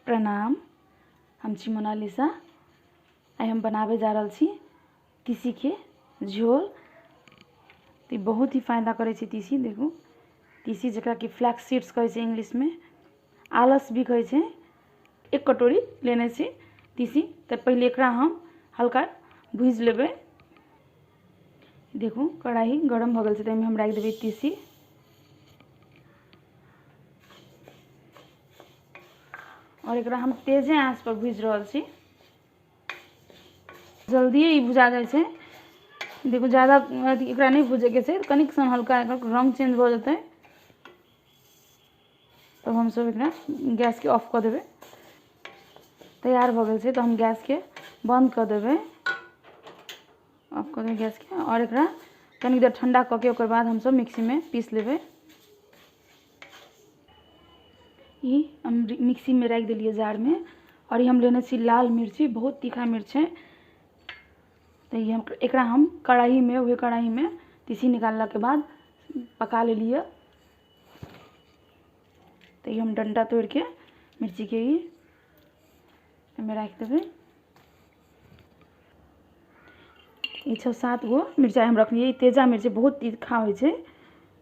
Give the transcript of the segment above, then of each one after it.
प्रणाम, हम छी मोनालिसा। आइ हम बनाबै जा रहल छी तीसीके झोल। तऽ बहुत ही फायदा करै छै तीसी। देखू तीसी जकरा कि फ्लैक्स सीड्स कहै छै इंग्लिशमे, आलस भी कहै छै। एक कटोरी लेने छी तीसी। तऽ पहिले एकरा हम हल्का भूजि लेबै। देखू कढ़ाही गरम भऽ गेल छै, तऽ एहिमे हम राखि देबै तीसी। और एकरा हम तेजे आँच पर भूजि रहल छी। जल्दिए ई भुजा जाइ छै। देखू ज्यादा एकरा नहि भुजैके छै, कनिक सन हल्का एकर रंग चेंज भऽ जेतै तब हमसब एकरा गैसके ऑफ कऽ देबै। तैयार भऽ गेल छै, तऽ हम गैसके बंद कऽ देबै, ऑफ कऽ देबै गैसके। और एकरा कनिक देर ठंडा कऽ के ओकर बाद हमसब मिक्सीमे पीस लेबै। ई हम मिक्सीमे राखि देलियै जारमे। और ई हम लेने छी लाल मिर्ची, बहुत तीखा मिर्च है। तऽ ई हम एकरा हम कढ़ाहीमे, उहे कढ़ाहीमे तीसी निकाललाके बाद पका लेलियै। तऽ ई हम डंटा तोड़िके मिर्चीके ई एहिमे राखि देबै। ई 6-7 गो मिरचाइ हम रखलियै। ई तेजा मिर्ची बहुत तीखा होइ छै,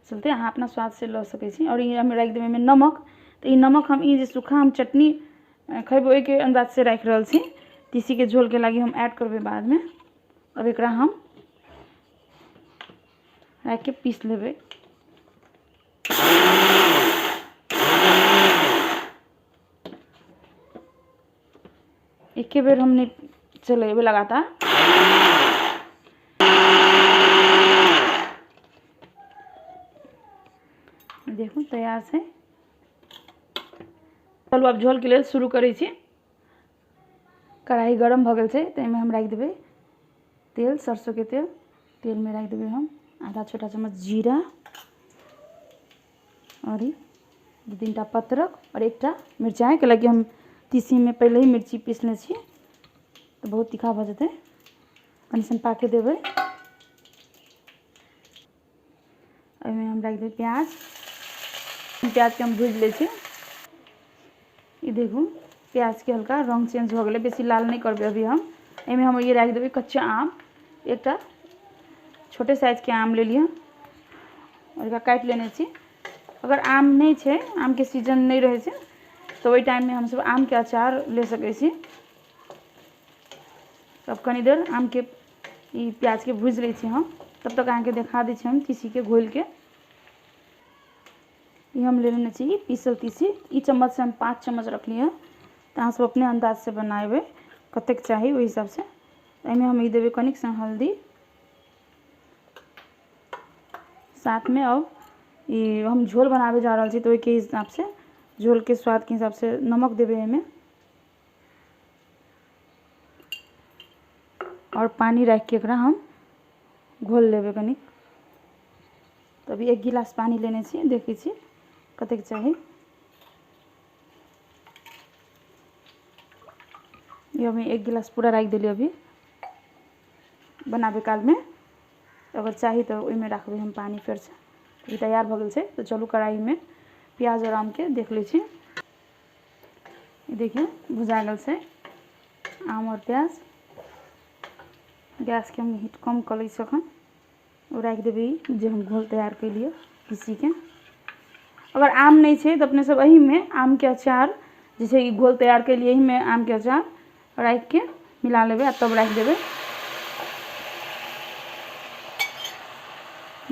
चलते अहाँ अपना स्वादसँ लऽ सकै छी। और ई हम राखि देबै एहिमे नमक। तऽ ई नमक हम ई जे सूखा हम चटनी खयबै ओहिके अन्दाजसँ राखि रहल छी। तीसीके झोलके लागि हम ऐड करबै बादमे। अब एकरा हम राखिके पीस लेबै। एके बेर हम नहि चलेबै लगातार। देखू तैयार छै। चलू आब झोलके लेल शुरू करै छी। कढ़ाई गरम भऽ गेल छै, तऽ एहिमे हम राखि देबै तेल, सरसोके तेल। तेलमे राखि देबै हम आधा छोटा चम्मच जीरा और 2-3 टा पत्रक और एकटा मिरचाइ। कैलाकि हम तीसीमे पहिले ही मिर्ची पीसने छी तऽ बहुत तीखा भऽ जेतै। कनि सन पाके देबै। एहिमे हम राखि देबै प्याज। प्याजके हम भूजि लै छी। ई देखू प्याजके हल्का रंग चेंज भऽ गेलै, बेसी लाल नहि करबै अभी हम। एहिमे हम ई राखि देबै कच्चा आम। एकटा छोटे साइजके आम लेलियै और एकरा काटि लेने छी। अगर आम नहि छै, आमके सीजन नहि रहै छै, तऽ ओहि टाइममे हमसब आमके अचार ले सकै छी। तब कनी देर आमके ई प्याजके भूजि लै छी हम। तब तक अहाँके देखा दै छी हम तीसीके घोलिके। ई हम ले लेने छी पीसल तीसी। ई चम्मचसँ हम 5 चम्मच रखलियै। तऽ अहाँ सब अपने अन्दाजसँ बनेबै, कतेक चाही ओहि हिसाबसँ। एहिमे हम ई देबै कनिक सन हल्दी साथमे। अब ई हम झोल बनाबै जा रहल छी, तऽ ओहिके हिसाबसँ झोलके स्वादके हिसाबसँ नमक देबै एहिमे। और पानी राखिके एकरा हम घोल लेबै कनिक। तऽ अभी 1 गिलास पानी लेने छी, देखै छी कतेक चाही। ई हम 1 गिलास पूरा राखि देलियै अभी बनाबै कालमे। अगर चाही तऽ ओहिमे राखबै हम पानी फेरसँ। ई तैयार भऽ गेल छै। तऽ चलू कढ़ाहीमे प्याज और आमके देख लै छी। ई देखियौ भुजा गेल छै आम और प्याज। गैसके हम हीट कम कऽ लै छी अखन। ओ राखि देबै ई जे हम घोल तैयार केलियै तीसीके। अगर आम नहि छै तऽ अपने सब एहिमे आमके अचार जे छै ई घोल तैयार केलियै, एहिमे आमके अचार राखिके मिला लेबै आ तब राखि देबै।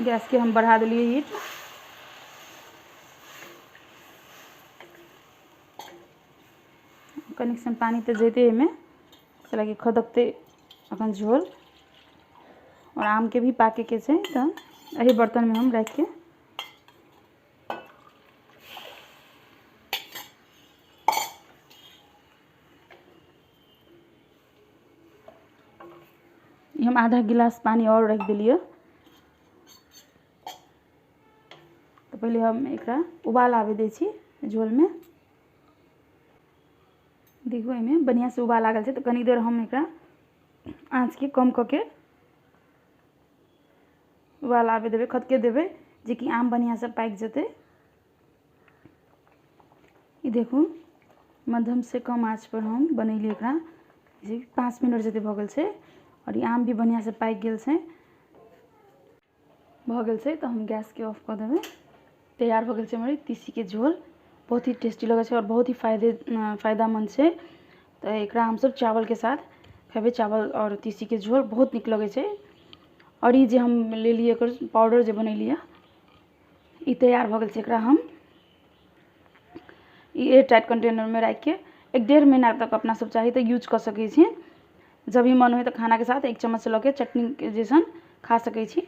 गैसके हम बढ़ा देलियै हीट। कनिक सन पानी तऽ जेतै एहिमे, कैलाकि खदकतै अखन झोल। और आमके भी पाकैके छै, तऽ एहि बर्तनमे हम राखिके ई हम आधा गिलास पानी और राखि देलियै। तऽ पहिले हम एकरा उबाल आबै दै छी झोलमे। देखू एहिमे बढ़िआँसँ उबाल आ गेल छै। तऽ कनी देर हम एकरा आँचके कम कऽ के उबाल आबै देबै, खदके देबै, जेकि आम बढ़िआँसँ पाकि जेतै। ई देखू मध्यम से कम आँच पर हम बनेलियै एकरा। 5 मिनट जते भऽ गेल छै आओर ई आम भी बढ़िआँ से पाकि गेल छै, भऽ गेल छै। तऽ हम गैसके ऑफ कऽ देबै। तैयार भऽ गेल छै हमर तीसीके झोल। बहुत ही टेस्टी लगै छै आओर बहुत ही फायदामन्द छै। तऽ एकरा हमसब चावलके साथ खेबै। चावल आओर तीसीके झोल बहुत नीक लगै छै। आओर ई जे हम लेलियै एकर पाउडर जे बनेलियै, ई तैयार भऽ गेल छै। एकरा हम ई एयर टाइट कंटेनरमे राखिके 1-1.5 महीना तक अपना सब चाही तऽ यूज कऽ सकै छी। जब भी मन होइ तऽ खानाके साथ 1 चम्मच लऽ के चटनी जैसन खा सकै छी,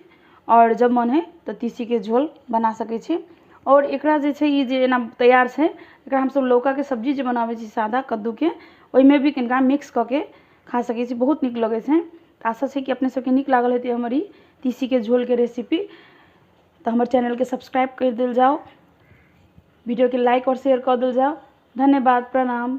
आओर जब मन होइ तऽ तीसीके झोल बना सकै छी। आओर एकरा जे छै ई जे एना तैयार छै, एकरा हमसब लौकाके सब्जी जे बनाबै छी सादा कद्दूके, ओहिमे भी कनिका मिक्स कऽ के खा सकै छी, बहुत नीक लगै छै। तऽ आशा छै कि अपने सबके नीक लागल हेतै हमर ई तीसीके झोलके रेसिपी। तऽ हमर चैनलके सब्सक्राइब करि देल जाउ, वीडियोके लाइक आओर शेयर कऽ देल जाउ। धन्यवाद, प्रणाम।